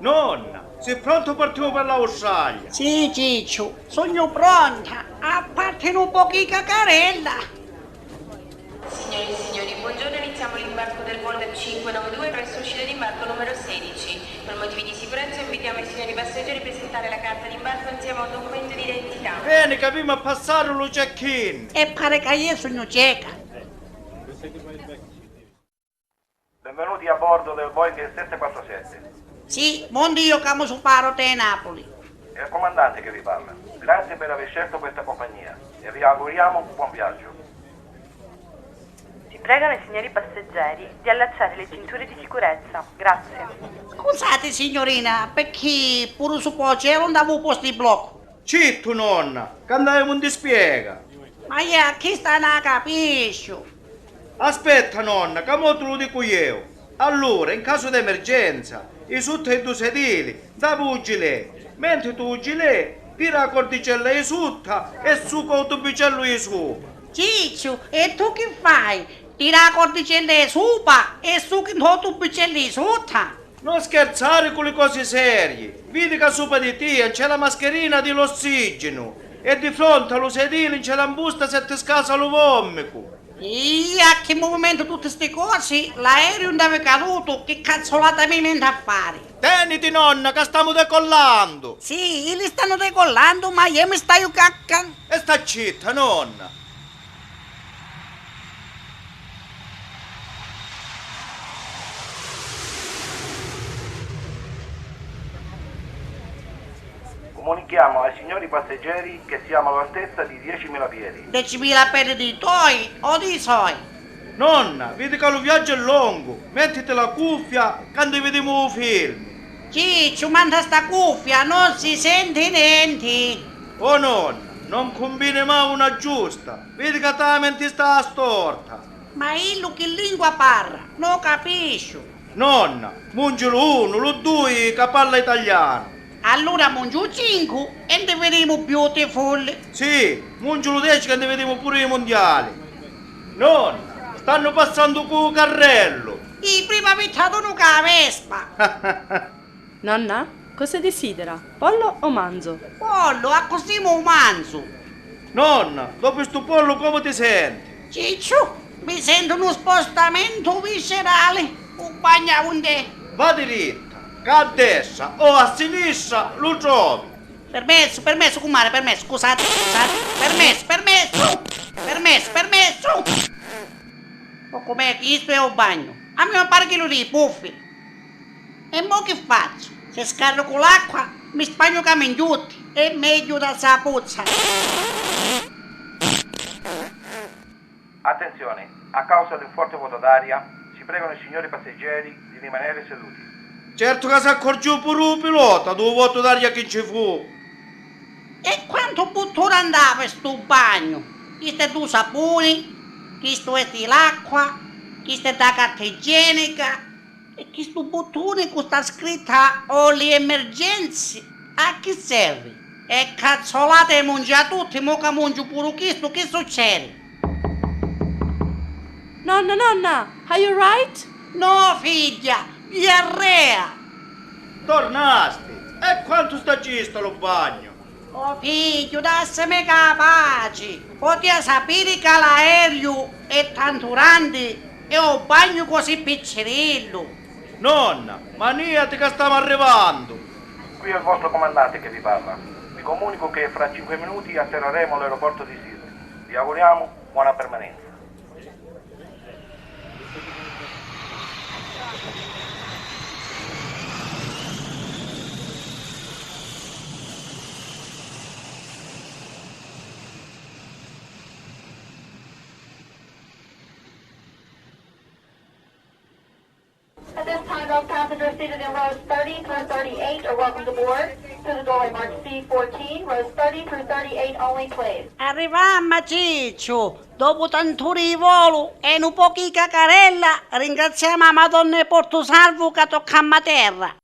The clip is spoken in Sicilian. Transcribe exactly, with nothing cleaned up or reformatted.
Nonna, si prontu partimu per l'Australia? Sì, Cicciu, sugnu pronta a parti nu pochi cacarella. Signore e signori, buongiorno. Iniziamo l'imbarco del volo cinque nove due presso uscita d'imbarco numero sedici. Per motivi di sicurezza invitiamo i signori passeggeri a presentare la carta d'imbarco insieme a un documento d'identità. Veni ca avemu a passari lu check-in. E pari ca iè sugnu ceca. Benvenuti a bordo del Boeing sette quattro sette. Sì, bon Diu ca mu supparu te Napoli. È il comandante che vi parla. Grazie per aver scelto questa compagnia e vi auguriamo buon viaggio. Si pregano i signori passeggeri di allacciare le cinture di sicurezza. Grazie. Scusati, signorina, pecchì puru su po' c'era un davu posti di blocco. Cittu, nonna, ca andaimu 'n dispiega. Ma iè a chista na capisciu. Aspetta, nonna, ca mo ti lu dicu ieu. Allura, in casu d'emergenza, i sutta i du sedili, ntavi u gilè. Mentri tu u gilè, tira a cordicella i sutta e suca u tubicellu i supa. Cicciu, e tu chi fai? Tira a cordicella i supa e suchi nto tubicellu i sutta? Non scherzari cu li cosi serii! Vidi ca supra di tia nc'è la mascherina di l'ossigenu e di fronti a lu sedili nc'è la mbusta se ti scasa lu vommicu! Ih, a chi muvimentu tutti sti cosi? L'aeriu nd'havi cadutu, chi cazzolata mi menti a fari? Teniti nonna ca stamu decollandu! Sì, illi stannu decollandu ma iè mi staiu cacca! E sta citta nonna! Comunichiamo ai signori passeggeri che siamo all'altezza di diecimila piedi. Decimila pedi di toi o di soi? Nonna, vidi ca lu viaggiu è longu, mettiti la cuffia ca ndi vidimu u filmi. Cicciu, ma nta sta cuffia non si senti nenti. Oh nonna, non cumbini mai una giusta, vidi ca ta menti sta storta. Ma illu chi lingua parra? No capisciu. Nonna, mungilu unu, lu dui ca parla italianu. Allura mungiu cincu e ndi virimu Beautiful. Sì, mungilu deci ca ndi virimu puru i mundiali. Nonna, stannu passandu cu u carrellu. I prima vittadunu ca a Vespa. Nonna, cosa desidera? Pollo o manzo? Pollo, accussì mu manzu. Nonna, dopu stu pollu comu ti senti? Cicciu, mi sentu nu spostamentu viscerali. U bagnu avundi è? Va diritta, ca a destra o a sinistra lu trovi. Permessu, permessu, cummari, permessu, scusati, scusati. Permessu, permessu, permessu, permessu. O com'è chistu è u bagnu? A mia mi pari chillu dî puffi. E mo chi fazzu? Si scarricu l'acqua, mi spagnu ca mi nchiutti, è megghiu da ssa puzza. Attenzione, a causa di un forte vuoto d'aria, si pregano i signori passeggeri di rimanere seduti. Certu ca s'accorgiu puru u pilota dû vuotu d'aria chi nci fu. E quantu buttuna nd'havi stu bagnu? Chistu è dû sapuni, chistu è di l'acqua, chistu è dâ carta igienica. E chistu buttuni cu sta scritta "Only emergency" a chi servi? E cazzolati e mungi a tutti, mo ca mungiu puru chistu, chi succedi? Nonna, nonna, are you right? No, figghia, diarrea! Tornasti? E quantu sta cista lu bagnu? O figghiu, dassimi ca paci! Potia sapiri ca l'aeriu è tantu grandi e o bagnu così piccirillu? Nonna, maniati ca stamu arrivandu! Qui è il vostro comandante che vi parla. Vi comunico che fra cinque minuti atterreremo all'aeroporto di Sydney. Vi auguriamo buona permanenza. At this time, all passengers seated in rows thirty through thirty-eight are welcome to board. To the doorway marked C fourteen, rows thirty through thirty-eight only, please. Arrivamma, Cicciu! Dopu tant'uri di volu e nu pocu di cacarella, ringraziamu a Madonna di Portu Salvu ca toccamma terra.